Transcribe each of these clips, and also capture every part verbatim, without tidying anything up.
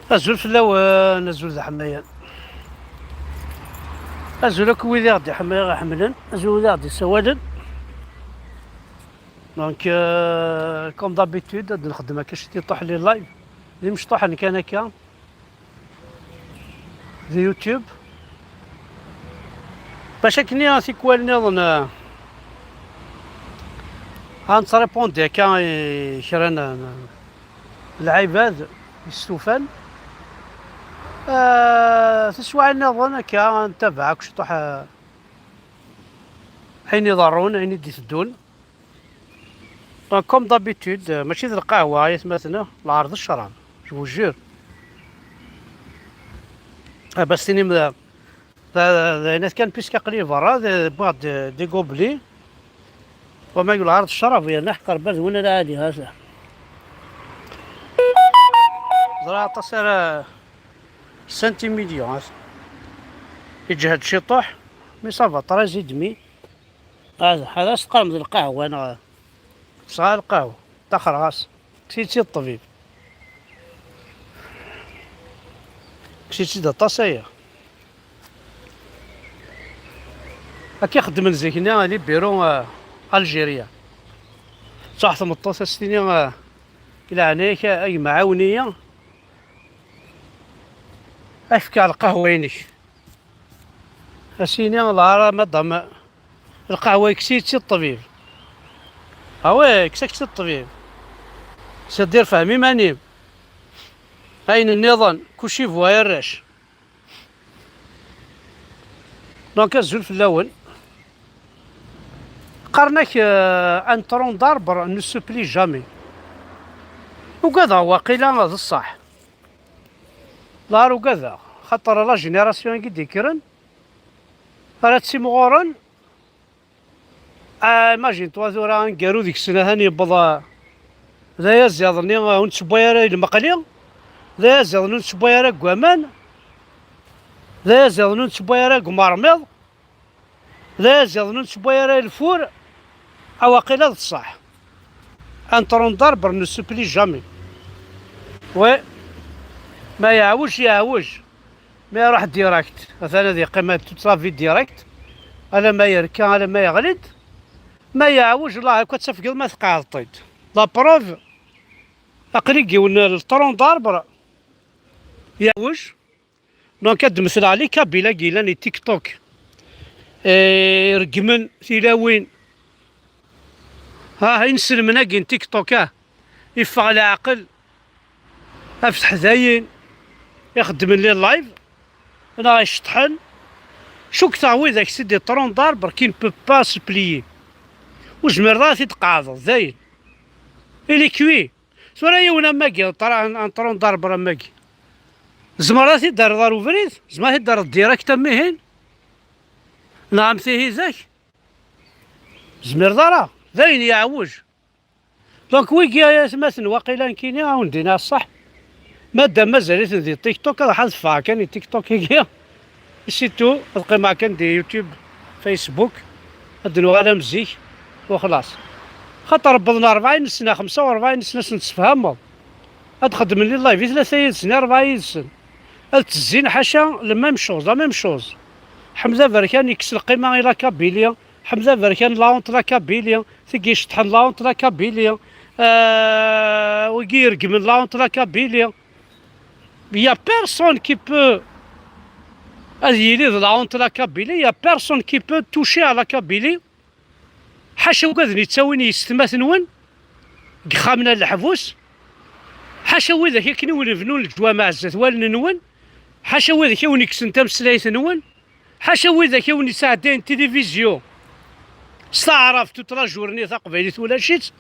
Azul fell-awen, azul d aḥmayan. Azul akk wid i ɣ-d-iḥemmlen, azul wid i ɣ-d-isawalen. Donc, euh, comme d'habitude, ad nexdem akka ciṭuḥ les live. D imecṭuḥen kan akka. Di YouTube. Bac akken i tikwal nniḍen, euh, ad nettripundi akka i kra n, n lɛibad yestufan. Euh, tiswiɛin nniḍen akka ad ntabaɛ akk ciṭuḥ, euh, ayen iḍerrun, ayen i d-iteddun. Comme d'habitude, euh, mačči d lqahwa, ay atmaten, lɛerḍ ccrab, je vous jure. Ah, bas tinim da, da, da, da, kan, puisque aql-i berra, de, wwiɣ-d des gobelets. Wama lɛerḍ ccrab, yerna ḥeqq Rebbi d win ara ɛli, ha-t-a. Ẓriɣ aṭas ara cinq millions, ha-t-a. Yeǧhed ciṭuḥ, mais ça va, treize et demi. Hada, hada s-teqqarem d lqahwa, neɣ? Tesɛa lqahwa, ṭaxer ɣas. Kkes-itt-id ṭṭbib. Kkes-itt-id aṭas aya. Akka i xeddmen zik-nni, les bureaux, euh, Algérie. Ttaɣ tmeṭṭut, a s-tini, euh, i leɛnaya-k, a gma, ɛawen-iyi. Ad k-fkeɣ lqahwa-inek. A s-yini lɛar, madame, lqahwa yekkes-itt-id ṭṭbib. Ah ouais, yekkes-ak-tt-id ṭṭbib. C'est-à-dire, fhem iman-im. Ayen nniḍen, kuci bu ay arrac. Donc, azul fell-awen. Qqaren-ak, euh, un tronc d'arbre ne se plie jamais. Ugadeɣ waqila d ṣṣeḥ. Lɛar ugadeɣ, xaṭer la génération-agi d-ikkren, ara ttimɣuren. Ah, imagine-toi tura aneggaru deg-sen atan yewweḍ, ah, d ayaziḍ-nni, ah, ur nettewway ara i lmeqli, d ayaziḍ-nni ur nettewway ara deg waman, d ayaziḍ-nni ur nettewway ara deg umermiḍ, d ayaziḍ-nni ur nettewway ara i lfur, awaqila d ṣṣeḥ. Un tronc d'arbre ne se plie jamais. Oui. Ma yeɛwej, yeɛwej. Mi iruḥ direct, atan ad yeqqim toute sa vie direct, alamma yerka, alamma yeɣli-d. Ma yeɛwej, Allah, akk ad tafgeḍ ma tqeɛdeḍ-t-id. La preuve, aql-i deg yiwen n tronc d'arbre, yeɛwej. Donc, ad d-mmesleɣ les Kabyles-agi yellan i TikTok, eh, reggmen tilawin. Ha, inselmen-agi n TikTok, ah, iffeɣ leɛqel. Af teḥdayin ixeddmen les live, neɣ iceṭṭḥen, cukkteɣ widak c'est des troncs d'arbres qui ne peuvent pas se plier. Ur zmireḍ ara ad t-id-tqeɛdeḍ, dayen. Il est cuit. Tura yiwen am wagi, tra-, un tronc d'arbre am wagi. Tzemreḍ ad t-id-terreḍ ɣer ubrid? Tzemreḍ ad t-id-terreḍ direct am wihin? Neɣ am tihidak? Ur zmireḍ ara. Dayen yeɛwej. Donc, wigi ay atmaten, waqila nekkini, a wen-d-iniɣ ṣṣeḥ. Madam mazal-iten di TikTok, ad ḥadfeɣ kan i TikTok-agi. Surtout, ad qqimeɣ kan di YouTube, Facebook, ad d-nuɣal am zik, u xlaṣ. Xaṭer wwḍen rebɛin sna, xemsa u rebɛin sna, ad sen-tessefhameḍ. Ad xedmen les live i tlata yid-sen, i rebɛa yid-sen. Ad ttezzin ḥaca, la même chose, la même chose. Ḥmed Aberkan yekkes lqima i la Kabylie, Ḥmed Aberkan la honte la Kabylie, tigi iceṭṭḥen la honte la Kabylie, euh, wigi iregmen la honte la Kabylie. Il y a personne qui peut ad yili d la honte la Kabylie, il y a personne qui peut toucher à la Kabylie. Ḥaca ugaden yettawin yessetma-twen deg ixxamen n leḥbus, ḥaca widak akken i wen-bnun leǧwameɛ zdat wallen-nwen, ḥaca widak i wen-ikksen tameslayt-nwen, ḥaca widak i wen-yesɛeddayen tilivizyu s taɛrabt toute la journée, taqbaylit ulac-itt,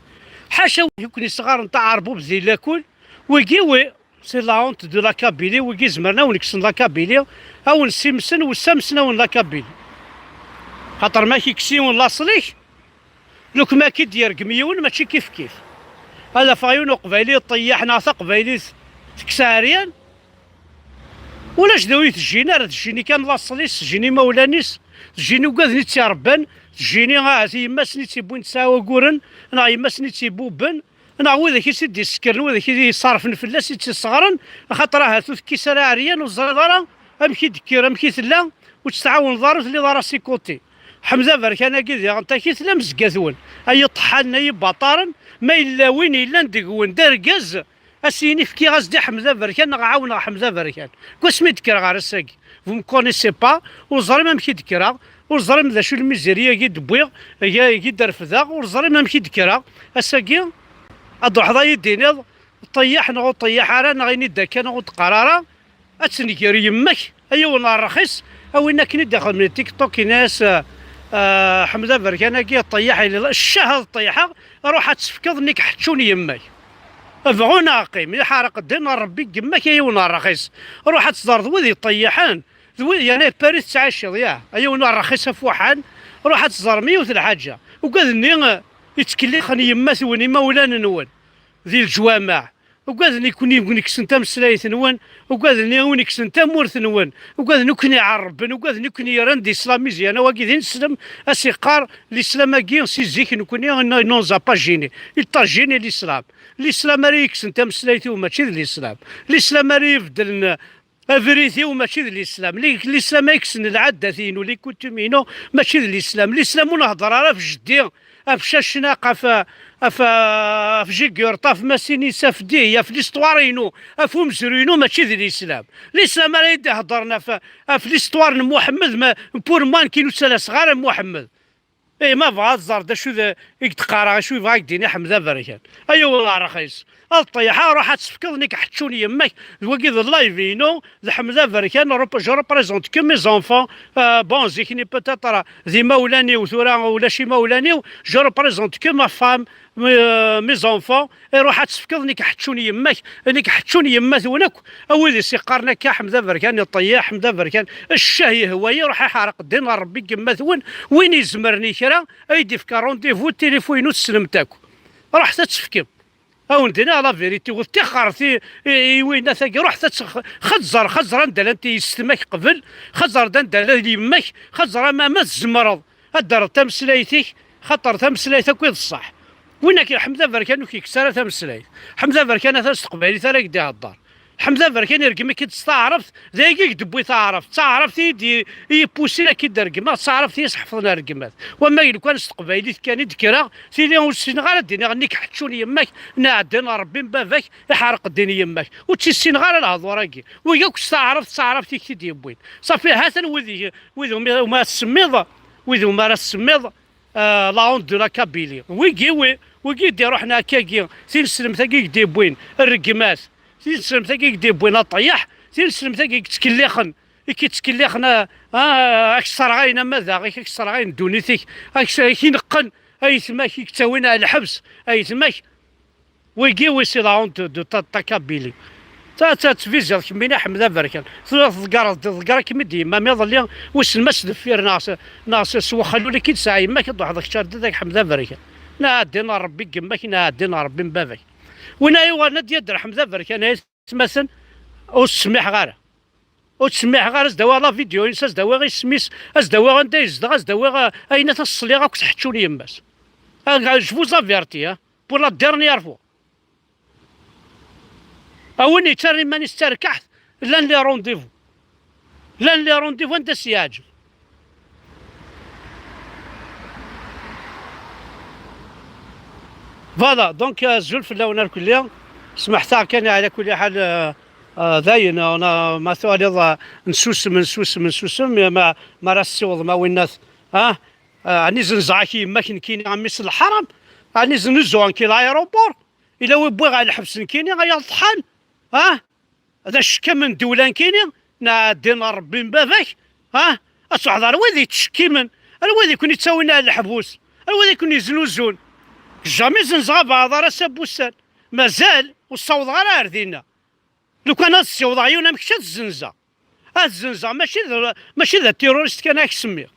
ḥaca wid i ken-yesɣaren taɛerbubt di lakul, wigi wi C'est la honte de la Kabylie, wigi zemren a wen-kksen la Kabylie, a wen-ssimsen u ssamsen a wen la Kabylie. Xaṭer ma k-ikkes yiwen laṣel-ik, lukma k-id-yergem yiwen mačči kif kif. Ad afeɣ yiwen uqbayli iṭeyyaḥ neɣ taqbaylit tekkes ɛeryan, Ulac d wi tejjin ara, tejjini kan laṣel-is, tejjini imawlan-is, tejjini ugaden i tt-irebban, tejjini ahat yemma-s-nni i tt-iwwin tesɛa waguren, neɣ yemma-s-nni i tt-ibubben, neɣ widak i s-id-issekren, widak i d-yesserfen fell-as, i tt-isseɣren, axaṭer ahat ur tekkis ara ɛeryan, ur teẓriḍ ara amek i d-tekker, amek i tella, ur tt-tɛawneḍ ara, ur telliḍ ara sikuti. Ḥmed Aberkan-agi diɣen taki tella mezgat-wen, ay iṭeḥḥanen, ay ibaṭaren, ma yella win yellan deg-wen d argaz, a s-yini fkiɣ-as-d i Ḥmed Aberkan neɣ ɛawneɣ Ḥmed Aberkan. Deg wasmi i d-kkreɣ ɣer ass-agi, vous me connaissez pas, ur ẓrim amek i d-kkreɣ, ur ẓrim d acu lmiziri-agi d-wwiɣ, agi i d-refdeɣ, ur ẓrim amek i d-kkreɣ. Ass-agi, ad d-ruḥeḍ ad yi-d-tiniḍ, ṭeyyaḥ neɣ ur ṭeyyaḥ ara, neɣ ini-d akka neɣ ur d-qqar ara, ad tenger yemma-k, ay yiwen n rrxis, a win akken i d-ixedmen TikTok, ini-as, ah, ah, Ḥmed Aberkan-agi ṭeyyaḥ, yella ccah ad ṭeyyaḥeɣ, ruḥ ad tefkeḍ nnig ḥeččun yemma-k. Bɣu neɣ qqim, iḥerq ddin n Ṛebbi deg yemma-k, ay yiwen n rrxis. Ruḥ ad teẓreḍ wid iṭeyyaḥen, d wid yerna Paris tettɛiciḍ, ya, ay yiwen n rrxis afuḥan, ruḥ ad teẓrem yiwet n lḥaǧa. Ugad-nni, eh, yettkellixen yemma-twen, imawlan-nwen, di leǧwameɛ. Ugaden i ken-, i ken-ikksen tameslayt-nwen, ugaden i wen-ikksen tamurt-nwen, ugaden i ken-iɛerrben, ugaden i ken-yerran d islam izyan, awagi d ineslem, a s-iqqar, l'islam-agi si zik nekni, il nous a pas gêné. Il t'a gêné l'islam. L'islam ara yekksen tameslayt-iw mačči d l'islam. L'islam ara ibeddlen abrid-iw mačči d l'islam. Li-, l'islam ay yekksen lɛaddat-inu, les coutumes-inu, mačči d l'islam. L'islam ur nhedder ara ɣef jeddi, ɣef cacnaq, ɣef, ɣef, ɣef jigurṭ, ɣef masin-is, ɣef dihi, ɣef l'histoire-inu, ɣef umezruy-inu, mačči d l'islam. L'islam ara yi-d-iheddren ɣef, ɣef l'histoire n Muḥemmed, ma, pour moi, nekki ur ttalaseɣ ara Muḥemmed. Eh, ma bɣa ad ẓer d acu d, i k-d-qqareɣ, acu yebɣa ad k-d-yini Ḥmed Aberkan. Ay awal rxis. Ad ṭṭeyḥeɣ, ruḥ ad tefkeḍ, nekk ḥeččun yemma-k. D wagi d live-inu, d Ḥmed Aberkan, rep-, je représente que mes enfants. Euh, bon, zik-nni peut-être d imawlan-iw, tura ulac imawlan-iw, je représente que ma femme, euh, mes enfants. Iruḥ ad tefkeḍ, nekk ḥeččun yemma-k, nekk ḥeččun yemma-twen akk. A wid i s-iqqaren akka, Ḥmed Aberkan iṭeyyaḥ, Ḥmed Aberkan, ccah yehwa-yi, ruḥ iḥreq ddin n Ṛebbi deg yemma-twen. Win izemren i kra, ay d-ifka rendez-vous, tilifu-inu tessnem-t akk. Ruḥet ad tefkem. A wen-d-iniɣ la vérité, ur ttixxret i, i, i winna tagi, ruḥet ad tx-, xa tẓer, xa tẓer anda llant yessetma-k qbel, xa tẓer anda llant yemma-k, xa tẓer ama ma tzemreḍ ad d-terreḍ tameslayt-ik, xaṭer tameslayt akk i d ṣṣeḥ. Win akka, Ḥmed Aberkan ur k-yekkes ara tameslayt. Ḥmed Aberkan atan s teqbaylit ara k-d-ihedder. Ḥmed Aberkan irgem-ik-id s taɛrabt, d ayagi i k-d-tewwi taɛrabt. D taɛrabt i yi-d-, i yi-pusin ad k-id-regmeɣ, d taɛrabt i yi-sḥefḍen rregmat. Wama lukan s teqbaylit kan i d-kkreɣ, tili ur ssineɣ ara ad d-iniɣ nekk ḥeččun yemma-k, neɛdin Ṛebbi n baba-k, iḥreq ddin yemma-k. Ur tt-issineɣ ara lehdur-agi. Wigi akk s taɛrabt, s taɛrabt i k-t-id-yewwin. Safi, ha-t-an wid i, wid umi, umi ara tsemmiḍ, wid umi ara tsemmiḍ, euh, la honte de la Kabylie. Wigi, wi, wigi i d-iruḥen akkagi, tineslemt-agi i k-d-iwwin rregmat, tineslemt-agi i k-d-iwwin aṭeyaḥ, tineslemt-agi i yettkellixen, i k-yettkellixen, a, a, a k-sserɣayen ama d aɣ-ik, a k-sserɣayen ddunit-ik, a k-s-, a k-ineqqen, ayetma-k i yettawin ar lḥebs, ayetma-k. Wigi, wi, c'est la honte de ta, ta Kabylie. Ta, ta, tettbiziḍ kemmini Ḥmed Aberkan. Tura tḍeggreḍ, tḍegger-ikem-id yemma-m iḍelli, wissen ma s deffir neɣ s, neɣ s, s wexxal ula k-id-tesɛa yemma-k, ad d-truḥeḍ ad k-ččar dada-k Ḥmed Aberkan. Neɛdin Ṛebbi n yemma-k, neɛdin Ṛebbi n baba-k. Win ay yuɣalen ad d-yadder Ḥmed Aberkan, ay atmaten, ur ttsemmiḥeɣ ara. Ur ttsemmiḥeɣ ara, ad s-d-awiɣ la vidéo-ines, ad s-d-awiɣ isem-is, ad s-d-awiɣ anda yezdeɣ, ad s-d-awiɣ, eh, ayen ad as-sliɣ akk s ḥeččun yemma-s. Ah, je vous avertis, hein, pour la dernière fois. A win yettarran iman-is d tarkaḥt, llan les rendez-vous. Llan les rendez-vous anda s-yeɛǧeb. Voilà, donc, euh, azul fell-awen irkelli. Smeḥt-aɣ kan, ɛla kulli ḥal, euh, euh, dayen, euh, on a, ma tuɣaliḍ, euh, nsusem, nsusem, nsusem, ma, ma ara tessiwḍem a winnat, ah, euh, ɛni zenzeɣ-ak yemma-k nekkini a mmi-s n lḥaram? Ɛni znuzuɣ nekki l'aéroport? Ila wi wwiɣ ɣer lḥebs nekkini, ay aṭḥan? Ah? D acekkam n ddewla nekkini, neɛdin Ṛebbi n baba-k, ah? Ad truḥeḍ ar wid yettcekkimen, ar wid i ken-ittawin ar leḥbus, ar wid i ken-yeznuzun. Jamais zenzeɣ abeɛḍar ass-a n wussan. Mazal ur ssawḍeɣ ara ar dinna. Lukan ad ssiwḍeɣ yiwen am kečč ad t-zenzeɣ. Ad t-zenzeɣ, mačči d, mačči d atirurist kan ad k-semmiɣ.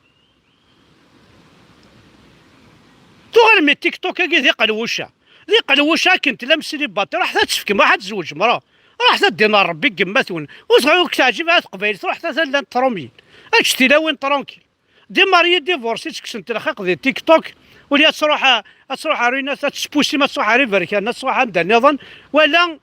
Tuɣalem i TikTok-agi d iqelwuca. D iqelwuca akken tellam célibataire, ruḥet ad tefkem, ruḥ ad tzewǧem, ruḥ. Ṭaḥet ad d-inin Rebbi deg yemma-twen. Ur tɣ-, ur k-teɛǧib ara teqbaylit, ruḥet atan llant tṛumyin. Ečč tilawin tranquille. Des mariés divorcés ttekksen-t lxiq di TikTok. Wali ad truḥ, ad truḥ ar Inat, ad tespusim, ad truḥ ar Iberkan, ad truḥ anda nniḍen. Wala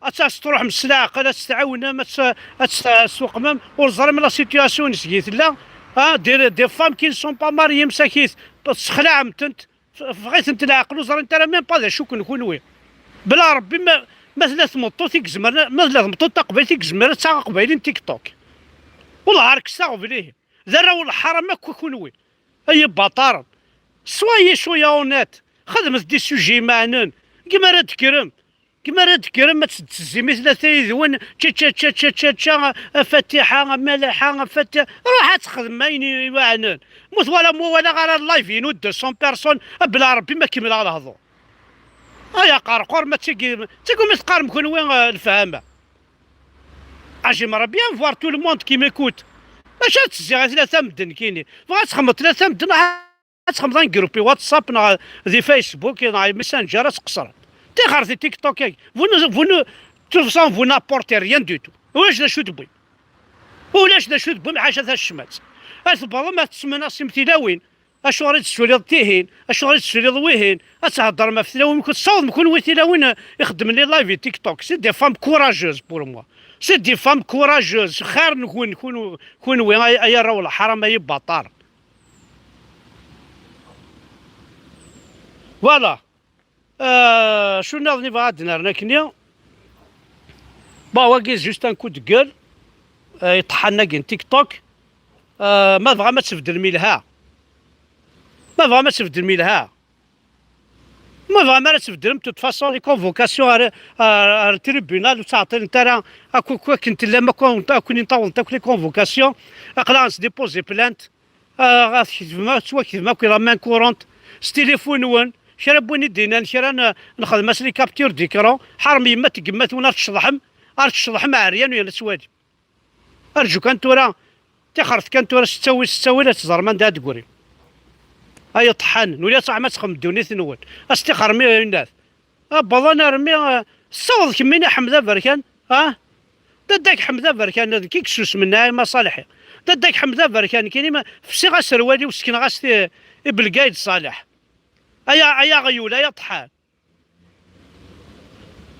ad tt-, ad truḥem s leɛqel, ad tt-tɛawnem, ad tt-, ad tt-, ad tessuqmem. Ur ẓrim la situation seg i tella. Ah, des, des femmes qui ne sont pas mariées, msakit, tessexlaɛem-tent. Ffeɣ-itent leɛqel, ur ẓrint ara même pas d acu-ken kunwi. Bla Rebbi, ma, ma tella tmeṭṭut i izemren, ma tella tmeṭṭut taqbaylit i izemren ad taɣ aqbayli n TikTok. Wellah, rkes aɣbel ihi. D arraw n lḥaram akk kunwi. Ay ibaṭaren. Soyez cwiya honnête. Xedmet des sujets imeɛnen. Deg mi ara d-tekrem. Deg mi ara d-tekrem ad tezzim i tlata yid-wen, tša, tša, tša, tša, tša, tša, a Fatiḥa, a Maliḥa, a Fatiḥa. Ruḥ ad txedmem ayen iweɛnen. Mu twala, mu walaɣ ara live-inu deux cents personnes, a bla Rebbi ma kemmleɣ lehdur. Ay aqerqur, ma d tagi, d tagi umi teqqarem kunwi, eh, lefhama. Ah, j'aimerais bien voir tout le monde qui m'écoute. Acu ad tezziɣ i tlata medden kini? Bɣa ad txedmeḍ tlata medden, ad txedmeḍ un groupe WhatsApp neɣ di Facebook neɣ Messenger, ad tqeṣṣreḍ. Tixer di TikTok-agi. Vous ne, vous ne, de toute façon, vous n'apportez rien du tout. Ulac d acu d-tewwim. Ulac d acu d-tewwim, ḥaca tacmat. Ad tebɣem ad tesmenasim tilawin. Acuɣer i d-tessuliḍ tihin? Acuɣer i d-tessuliḍ wihin? Ad theddṛem ɣef tilawin, mkun tessawḍem kunwi tilawin, eh, ixeddmen les live di TikTok. C'est des femmes courageuses pour moi. C'est des femmes courageuses. Xir-nwen kun-, kunwi, ay, ay arraw n lḥaram, ay ibaṭar. Voilà. Euh, acu nniḍen i bɣiɣ ad d-nerren akkenni? Bon, wagi juste un coup de gueule. Euh, iṭḥan-agi n TikTok. Euh, ma tebɣam ad tbeddlem, yelha. Ma tebɣam ad tbeddlem, yelha. Ma tebɣam ara tbeddlem, de toute façon, les convocations ar, ar, ar tribunal ur ttɛeṭṭilent ara akk, akk akken tellam, akk, akk, akk les convocations. Aql-aɣ nesdépose plainte. Ah, ad tketbem, ad tettwaketbem akk la main courante s tilifun-nwen. Kra n win i d-yennan kra n, nxedm-as les captures d'écran. Ḥarem yemma n yemma-twen, ar tecḍeḥem, ar tecḍeḥem ɛeryan u yal ad twalim. Arǧu kan tura, tixret kan tura s ttawil, s ttawil ad teẓrem anda ad d-tegrim. Ay iṭḥan, nuli ad tṛuḥem ad txedmem ddunit-nwen. Ad s-tixrem i winat. Abbaḍan armi, eh, tessaweḍ kemmini Ḥmed Aberkan, ah? Dadda-k Ḥmed Aberkan, d nekk i yessusmen Naɛima Ṣaleḥi. Dadda-k Ḥmed Aberkan, kini ma fsiɣ aserwal-iw, sekneɣ-as-t i, i Belgayd Ṣaleḥ. Aya, ay aɣyul, ay aṭḥan.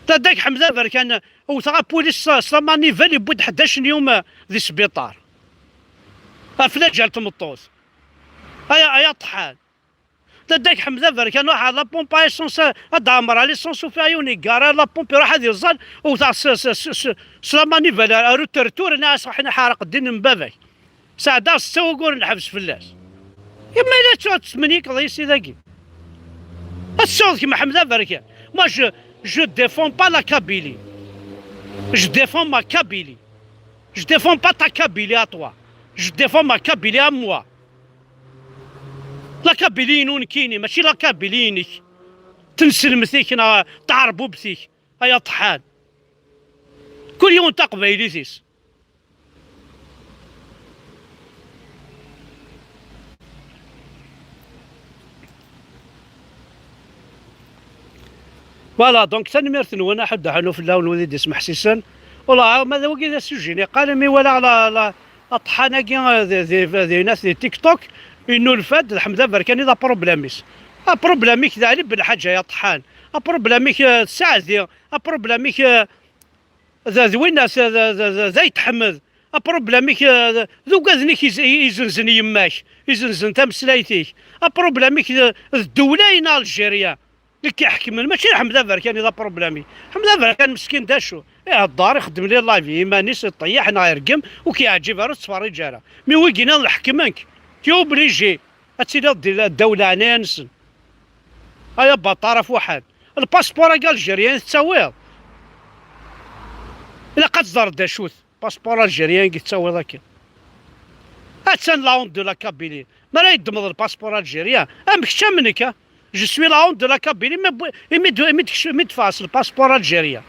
Dadda-k Ḥmed Aberkan, wteɣ apulis s, s la manivelle, yewwi-d ḥdac n yum, eh, di sbiṭar. Ɣef laǧal tmeṭṭut. Ay, ay aṭḥan. Dadda-k Ḥmed Aberkan, ruḥ ar la pompe à essence, ad d-ɛemreɣ l'essence, ufiɣ yiwen iggar ar la pompe, iruḥ ad iẓẓal, wteɣ s, s, s, s, s la manivelle ar, ar utertur, nniɣ-as ḥareq ddin n baba-k. Sɛeddaɣ setta wuguren n lḥebs fell-as. Yemma yella ad tesmenyikeḍ yis-i dagi. Ad tessiweḍ kemm Ḥmed Aberkan. Moi, je, je défends pas la Kabylie. Je défends ma Kabylie. Je défends pas ta Kabylie à toi. Je défends ma Kabylie à moi. La Kabylie-inu nekkini, mačči la Kabylie-inek. Tenselmet-ik neɣ taɛerbubt-ik, ay aṭḥan. Kul yiwen taqbaylit-is. Voilà, donc tanemmirt-nwen, aḥuddu aḥunu fell-awen wid i d-ismeḥsisen. Wala, ma d wagi d asuji niqal, mi walaɣ la, la, aṭḥan-agi, eh, di, di, di, di, di TikTok, innulfa-d d Ḥmed Aberkan i d apṛublem-is. Apṛublem-ik d Ɛli Belḥaǧ, ay aṭḥan. Apṛublem-ik, eh, d Saɛdi. Apṛublem-ik, eh, d, d winna, d, d, d, d, d Ayt Ḥmed. Apṛublem-ik, eh, d, d ugaden-ik iz-, izenzen yemma-k, izenzen tameslayt-ik. Apṛublem-ik d, d ddewla-in Algérie. I k-iḥekmen, mačči d Ḥmed Aberkan i d apṛublem-ik. Ḥmed Aberkan meskin d acu? Ihedder, ixeddem les live i yiman-is, iṭeyyeḥ neɣ ireggem, ur k-yeɛǧib ara, ur tettferriǧ ara. Mi wigi-nniḍen ḥekmen-k, tu es obligé ad tiliḍ di la-, ddaw leɛnaya-nsen. Ay abaṭar afuḥan. Lpaspuṛ-agi algérien i tettawiḍ? Ilaq ad teẓreḍ d acu-t. Passeport algérien i tettawiḍ akka. Attan la honte de la Kabylie. Mi ara yeddmeḍ le passeport algérien, am kečč am nekk, ah. Je suis la honte de la Kabylie, mais bu-, imi d-, imi d-, imi d-tfas le passeport algérien.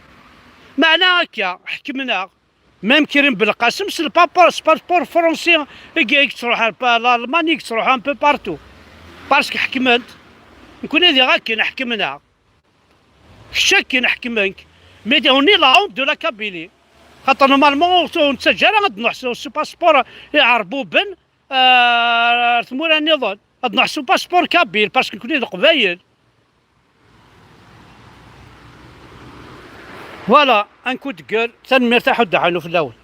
Meɛna akka, ḥekmen-aɣ. Même Karim Belqasem, s le passeport, s passeport français i, i yettruḥ ar pa-, l'Allemagne, i yettruḥ un peu partout. Parce que ḥekmen-t. Nekni diɣ akken, ḥekmen-aɣ. Kečč akken ḥekmen-k. Mais on est la honte de la Kabylie. Xaṭer normalement ur ur nettaǧǧa ara ad nruḥ s s passeport iɛerbuben, euh, ar tmura nniḍen. Ad nruḥ s passeport kabyle parce que nekkni d Leqbayel. Voilà, un coup de gueule. Tanemmirt a Ḥuddu Ḥanuf fell-awen.